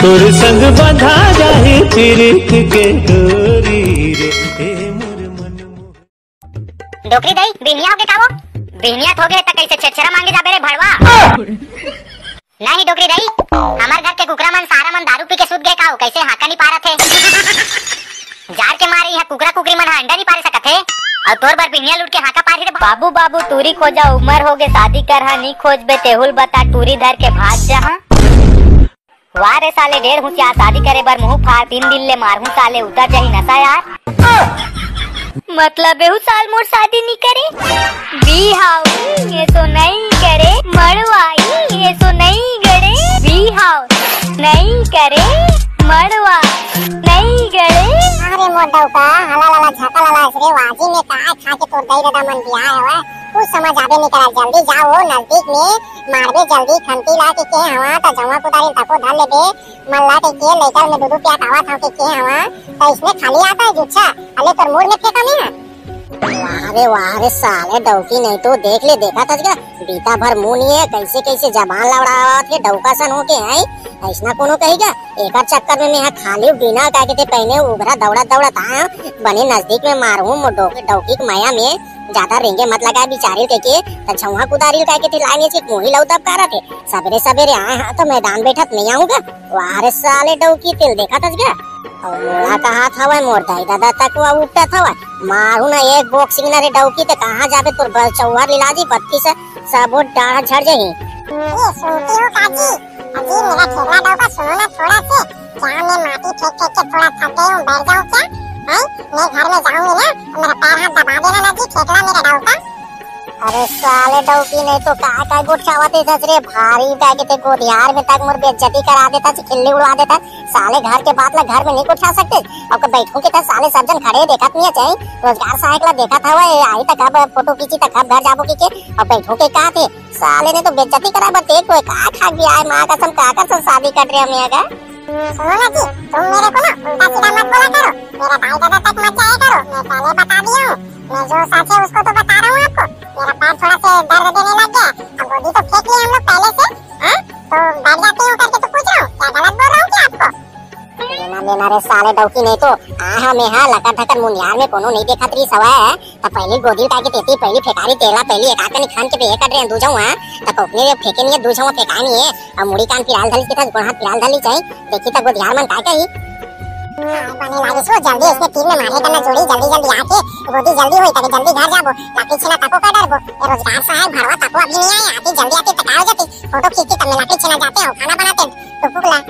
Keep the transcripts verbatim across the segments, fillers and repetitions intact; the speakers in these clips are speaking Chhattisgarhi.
तोर संग बंधा जाही पीरित के डोरी रे, ए मोर मन मोहन। डोकरी दाई, बिहनिया होगे का वो? बिहनिया त होगे त कइसे छेरछेरा मांगे जाबे रे भड़वा? नहीं डोकरी दाई, हमर घर के कुकरा मन सारा मन दारू पी के सुत गे का वो, कइसे हाका नहीं पारत हे? जार के मारे इहाँ कुकरा कुकरी मन ह अंडा नहीं पारे सकत हे, अउ तोर बर बिहनिया लूट के हाका पारही रे बा-। बाबू बाबू टूरी खोजा, उमर होगे शादी करहा, नी खोजबे तेहू ल बता, टूरी धर के भाग जहाँ। वाह रे साले, डेढ़ हुसियार, शादी करे बर मुंह फाड़, तीन दिन ले मारहूं साले, उतर जाही नशा यार। मतलब एहू साल मोर शादी नी करे? बिहाव, ये तो नहीं करे, मड़वाई, ये तो नहीं करे, बिहाव, नहीं करे, मड़वा, नहीं करे। अरे मोर डौका, हला लाला झका लाला, असरे वाजी में काय खा के तोर दई ददा मन बियाह हवय, कुछ समझ आबे नहीं करा। जल्दी जाओ, नजदीक में मारबे जल्दी खंती ला के, के हवा त जवा कुदारी तको धर लेबे, मन ला के, के लइका में दूधू प्याट आवत हव के, के हवा त इसमें खाली आता है जुच्छा, अले तोर मुड़ में फेंका में है। वाह रे वाह रे साले डौकी नहीं तो देख ले, देखा था क्या बीता भर मुंह नहीं है, कैसे कैसे जबान लड़ावत के डौका सन होके है, ऐसना कोनो कही क्या? एकर चक्कर में मैं खाली बिना का के ते पहने उघरा दौड़ा दौड़ा था, बने नजदीक में मारहूं मो डौ-, डौकी के माया में। ज्यादा रेंगे मत लगा बिचारी के, के त छौहा कुदारी का के ते लाइन से मोही लौदब करा थे। सबेरे सबेरे आए हाँ तो मैदान बैठत नहीं आऊंगा। वाह रे साले डौकी तिल देखा था क्या? अउ मोला कहा था वह मोर दाई दादा तक वह उठा था वह। मारू ना एक बॉक्सिंग ना रे डौकी ते कहाँ जाबे तोर बस चौहर लीला जी बत्ती से सब डाढ़ा झड़ जाही। ये सुनती हो काजी? अजी मेरा ठेला डौका सुनो ना थोड़ा से। क्या मैं माटी फेंक फेंक के थोड़ा थक गई हूँ, बैठ जाऊँ क्या? हैं? मैं घर में जाऊंगी ना तो मेरा पैर हाथ दबा देना ना जी, ठेकला मेरा डौका। अरे साले डौकी नहीं तो का का गोठियावत हे ससरे, भारी का के ते गोधियार में तक मोर बेइज्जती करा देता छी, खिल्ली उड़वा देता। साले घर के बात ला घर में नहीं गोठिया सकते। अब बैठू के त साले सब जन खड़े देखत नहीं है, चाहे रोजगार सहायक ला देखत हवा, आई त कब फोटो खींची त कब घर जाबो के, के अब बैठू के का थे। साले ने तो बेइज्जती करा बस एक कोई का खा गया है, माँ कसम का कर सब शादी कर रहे हम यहाँ का। सुनो ना जी, तुम मेरे को ना उल्टा सीधा मत बोला करो, मेरा दाई दादा तक मत जाया करो, मैं पहले बता दिया हूँ। मैं जो सच है उसको तो बता रहा हूँ आपको। मेरा पैर थोड़ा से दर्द देने लग गया, अब गोदी तो फेंक लिया हम लोग पहले से, हाँ? तो बैठ जाते हो करके तो पूछ रहा हूँ, क्या गलत बोल रहा हूँ क्या आपको? लेना लेना रे साले डौकी नहीं तो आ हमें हाँ लकर धकर मुनियार में कोनो नहीं देखत रही सवा है। त पहली गोदी उठा के तेती, पहली फेकारी तेला, पहली एक आकनी खान के पे कर रहे हैं दूजो वहाँ। त कोकने रे फेंके नहीं है, दूजो वहाँ फेंका नहीं है। अब मुड़ी कान पिराल धली के था, गोड़ हाथ पिराल धली चाहिए। देखी त गोदियार मन का कही। हाँ, बने लागे सो जल्दी इसने तीन में मारे करना जोड़ी, जल्दी जल्दी आके गोदी जल्दी होई, ताकि जल्दी घर जाबो, लाठी छीना तको का डरबो। ये रोजगार सहायक भरवा तको अभी नहीं आया, आती जल्दी आती तकाओ जाती, फोटो खींचती तब में लाठी छीना जाते हो, खाना बनाते टुपुक ला।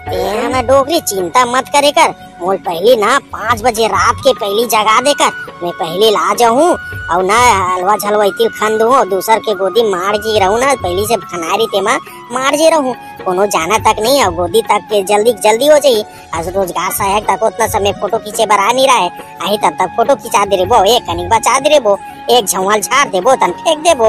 ए, मैं डोकरी चिंता मत करे कर, मोल पहली ना पाँच बजे रात के पहली जगा दे कर, मैं पहली ला जाहूँ। अउ ना हलवा झलवा इतिल खन दूँ, दूसर के गोदी मार जी रहूँ ना, पहली से खनारी तेमा मार जे रहूँ। कोनो जाना तक नहीं, अउ गोदी तक के जल्दी जल्दी हो जाई। आज रोजगार सहायक तक उतना समय फोटो खींचे बर आ नहीं रहा है, आई तब तक फोटो खिंचा दे रे बो, एक कनिक बचा दे रे बो, एक झौंवा ल झाड़ देबो तन फेंक देबो,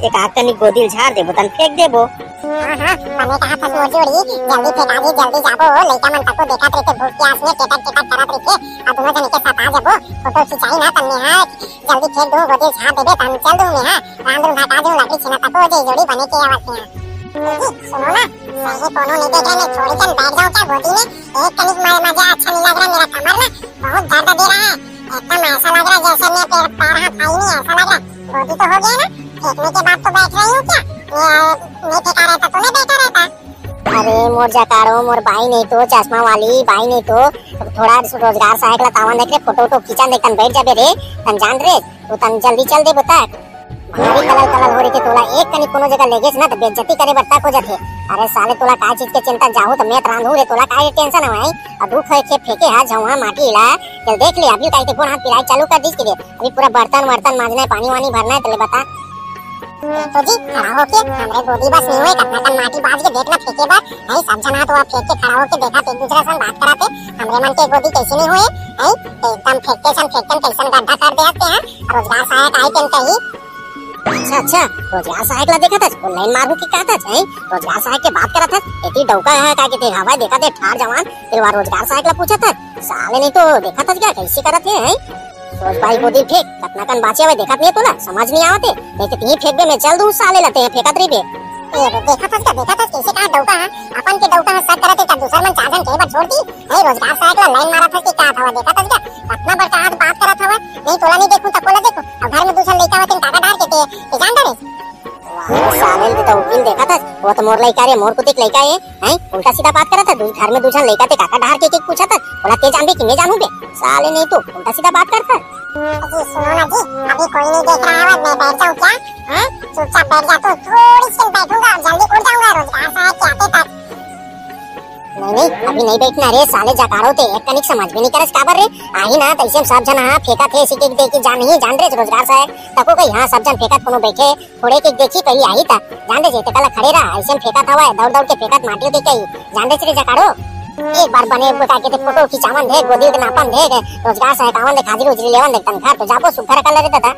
एक आध कनिक गोदी ल झाड़ देबो तन फेंक देबो। हाँ, हाँ, बने कहा फस मोर जोड़ी, जल्दी फेंका दे, जल्दी जाबो, लइका मन तको देखत रहिथे, भूख प्यास में टेटक टेटक करत रहिथे, आ दोनों जने के सता जाबो, फोटो खिंचाई ना तन्ने हाँ, जल्दी फेंक दूँ, गोदी ल झाड़ देबे, तन चल दूँ मैं हाँ, रांध रूंध हटा दूँ, लाठी छीना तको हो जाई, जोड़ी बने के आवत हे हाँ। जी, सुनो ना, सही कोनो नहीं देखे, मैं थोड़ी कन बैठ जाऊँ क्या गोदी में, एक कनिक म-, मजा अच्छा नहीं लग रहा, मेरा कमर ना बहुत दर्द दे रहा है, एकदम ऐसा लग रहा है जैसे मैं पैर, पैर हाथ आई नहीं, ऐसा लग रहा है। गोदी तो हो गया ना, फेंकने के बाद तो बैठ रही हूँ क्या? मैं, नहीं फेंका रहता तो नहीं बैठा रहता। अरे मोर जकारो, मोर बाई नहीं तो, चश्मा वाली बाई नहीं तो, थोड़ा रोजगार सहायक ला तावन देख रे, फोटो वोटो खींचा देख, तन बैठ जाबे रे, तन जान रे, वो तन जल्दी चल दे बता। भारी कलल कलल हो रही थे तोला, एक कनी कोनो जगह लेगेस ना तो बेइज्जती करे बर तक हो जाथे। अरे साले तोला काय चीज के चिंता, जाहू तो मैं त रांधू रे, तोला काय टेंशन हवय? अब धूप है के फेंके हा झौहा माटी ला, चल देख ले अभी काई ते गोड़ हाथ पिराए चालू कर दीस के दे। अभी पूरा बर्तन वर्तन मांजना है, पानी वानी भरना है, तो ले बता। तो जी खड़ा होके हमरे गोदी बस नहीं हुए, कतना कन माटी बाज के देख ना फेंके बर, नहीं सब जना तो फेंक के खड़ा होके देखा एक दूसरा संग बात कराते, हमरे मन के गोदी कैसे नहीं हुए, नहीं तो एकदम फेंकते सन फेंकते कैसन गड्ढा कर दे हैं, रोजगार सहायक आई तेन कही। अच्छा, अच्छा, रोजगार सहायक ला देखत हस, online मारू की कहत हस, हैं? रोजगार सहायक के बात करत हस, एती डौका है का के ते हवा देखत हे ठार जवान, फिर वह रोजगार सहायक ला पूछत हस, साले नहीं तो देखत हस क्या, कैसे करत हे, हैं? सोच भाई गोदी फेंक, कतना कन बाचे हवे देखत नहीं तोला, समझ नहीं आवत हे, नहीं तो तीही फेंकबे मैं चल दूँ साले ला, ते फेंकत रहिबे। ए, देखत हस का, देखत हस कइसे का डौका ह, अपन के डौका ह शक करत हे, त दूसर मन चार झन के बर छोड़ दी। नहीं, रोजगार सहायक ला लाइन मारत हस कि का हवा, देखत हस का, अतना बड़का हाथ बात करत हवा, नहीं तोला नहीं देखूं त कोला देखूं, अब घर में दू झन लइका होते काका डार के ते, ते जान डरे। वाह, साले ल तो उकिल देखत हस, वो तो मोर लइका रे, मोर कुतिक लइका ए, हैं? उल्टा सीधा बात करत हे, दू, घर में दू झन लइका ते काका डार के, के पूछत हस, बोला ते जानबे कि मैं जानूं बे? साले नहीं तो उल्टा सीधा बात करत हस। जी सुनो ना जी, अभी कोई नहीं देख रहा है, मैं बैठ जाऊं क्या? हैं? चुपचाप बैठ जा तू, थोड़ी सी बैठूंगा और जल्दी उठ जाऊंगा रोजगार सहायक के आते तक। नहीं, नहीं, अभी नहीं बैठना रे साले जकाड़ो ते, एक कनिक समझ भी नहीं करस काबर रे। आही ना, तैसे सब झन हाँ फेंकत हे, इसी के देखी जान नहीं, जान रे रोजगार सहायक, तको कही हाँ सब झन फेंकत कोनो बैठे, थोड़े के देखी पहली आही ता, जान दे जे, ते कला खड़े रहा, ऐसे में फेंकत हवा, दौड़ दौड़ के फेंकत माटी के कही, जान दे रे जकाड़ो। एक बार बने एक गोटा के ते फोटो खिंचावन दे, गोदी के नापन दे, रोजगार सहायक आवन दे, हाजिरी उजरी लेवन दे, तनखा तो जाबो सुखर कर ले दादा।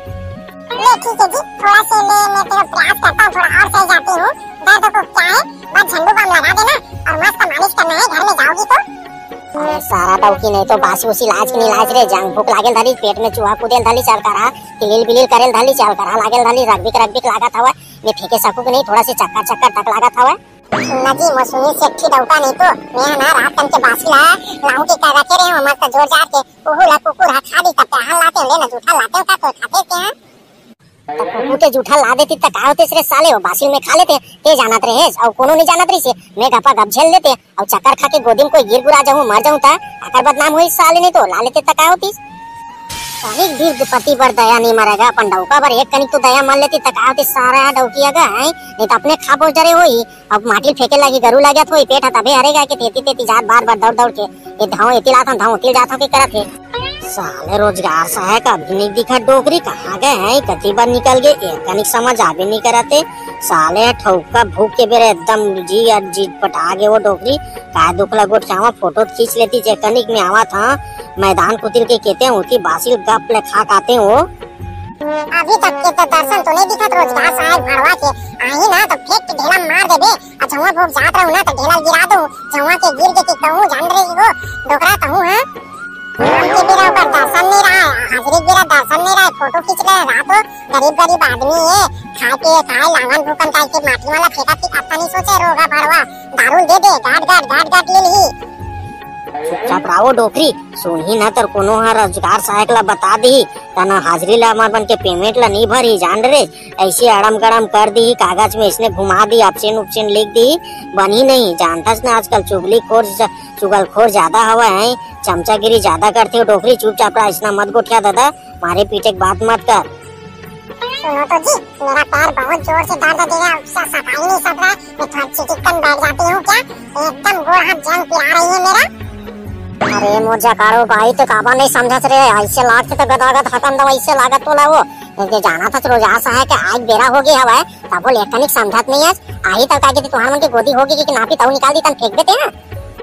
ले ठीक है जी, थोड़ा से ले, मैं तेरा प्रयास करता हूँ, थोड़ा और सही जाती हूँ। दर्द को क्या है, बस झंडू बाम लगा देना और मस्त मालिश करना है, घर में जाओगी तो। अरे सारा डौकी नहीं तो बासी उसी लाज की नहीं लाज रे, जांग भूख लागेल धली, पेट में चूहा कूदेल धली, चाल करा, किलिल बिलिल करेल धली, चाल करा लागेल धली, रगबिक रगबिक लागत हवा, मैं फेंके सकू कि नहीं, थोड़ा से चक्कर चक्कर तक लागत हवा। सुनना जी, वो सुनी से अच्छी डौका नहीं तो, मैं ना रात कन के बासी ला, लाऊं के कर रखे रहे हो, मस्त जोर जार के, उहू ला कुकुर हा खा दी, तब ते हाल लाते हो, ले ना जूठा लाते हो का, तो खाते के हैं? त कुकुर के जूठा ला देती त का होते रे साले, वो बासी में खा लेते, ते जानत रहे, और कोनो नहीं जानत रही से, मैं गपा गप झेल लेते, और चक्कर खा के गोदी में कोई गिर गुरा जाऊं, मर जाऊं त, आकर बदनाम होई साले, नहीं तो ला लेते त का होती? तनिक भी पति पर दया नहीं मरेगा, अपन डौका पर एक कनिक तो दया मर लेती त का होती, सारा डौकी अगा है, नहीं तो अपने खा पहुंच डरे होई, अब माटी फेंके लागी, गरू लग जात होई, पेट ह तभे हरेगा के तेती तेती जात बार बार दौड़ दौड़ के, ये धाव एती लात हूं, धाव उती जात हूं के करत हे। साले रोजगार सहायक अभी नहीं दिखा डोकरी, कहाँ गए हैं, कति बार निकल गए, एक कनिक समझ आबे नहीं करत हे। साले ठौका भूख के बेरे एकदम जी और जी पटा गए वो डोकरी, काय दुख ला गोठ के आवा, फोटो खींच लेती, जे कनिक में आवा था, मैदान कुतिर के कहते हैं, उनकी बासिल गप ले खा खाते हो। अभी तक के तो दर्शन तो नहीं दिखत रोजगार सहायक भड़वा के, आही ना तो फेंक के ढेला मार देबे। आ झउआ भोग जात रहू ना तो ढेला गिरा दू, झउआ के गिर के कि कहूँ जान रही हो, डोकरा कहूँ है। हमके बेरा ओकर दर्शन नहीं रहा, हाजिरी बेरा दर्शन नहीं रहा, फोटो खींच रहे रात हो, गरीब गरीब आदमी है, खाए पिए खाए, लांगन भूकन टाइप के माटी वाला फेंका थी, कत्ता नहीं सोचे रोगा भड़वा, दारू दे दे, गाट गाट, गाट गाट ले ली। चुपचाप रहो डोकरी, सुनही ना तर कोनो ह रोजगार सहायक ला बता दी, तना हाजिरी ला हमर मन के पेमेंट ला नहीं भरी जान रे, ऐसे अड़म गड़म कर दी, कागज में इसने घुमा दी, ऑप्शन उपशन लिख दी, बनी नहीं। जानता ना आजकल चुगली खोर, चुगलखोर ज्यादा हवा है, चमचागिरी ज्यादा करते हो डोकरी, चुपचाप रहा, इसना मत गोठिया दादा, मारे पीटे के बात मत कर। सुनो तो जी, मेरा पैर बहुत जोर से दर्द दे रहा है, उससे सफाई नहीं सब रहा है, मैं थोड़ा चिटिकन बैठ जाती हूँ क्या? एकदम गोड़ हाथ जंग पिरा रही है मेरा। अरे मोर जकाड़ो भाई, तो काबा नहीं समझत रे, ऐसे लागत तो गदागद हकम दवा, ऐसे लागत तो ला वो। ये जाना था रोजगार सहायक के आज बेरा हो गया हवा है, तब बोले एक कनिक समझत नहीं है। आही तब काके तुहार मन के गोदी होगी कि नापी ताऊ निकाल दी तन फेंक देते हैं।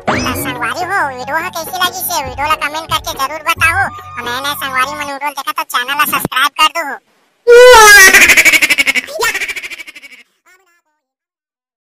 संगवारी हो, वीडियो ह कैसी लगी से वीडियो ला कमेंट करके जरूर बताओ। और नए नए संगवारी मन वीडियो देखा तो चैनल ला सब्सक्राइब कर दो।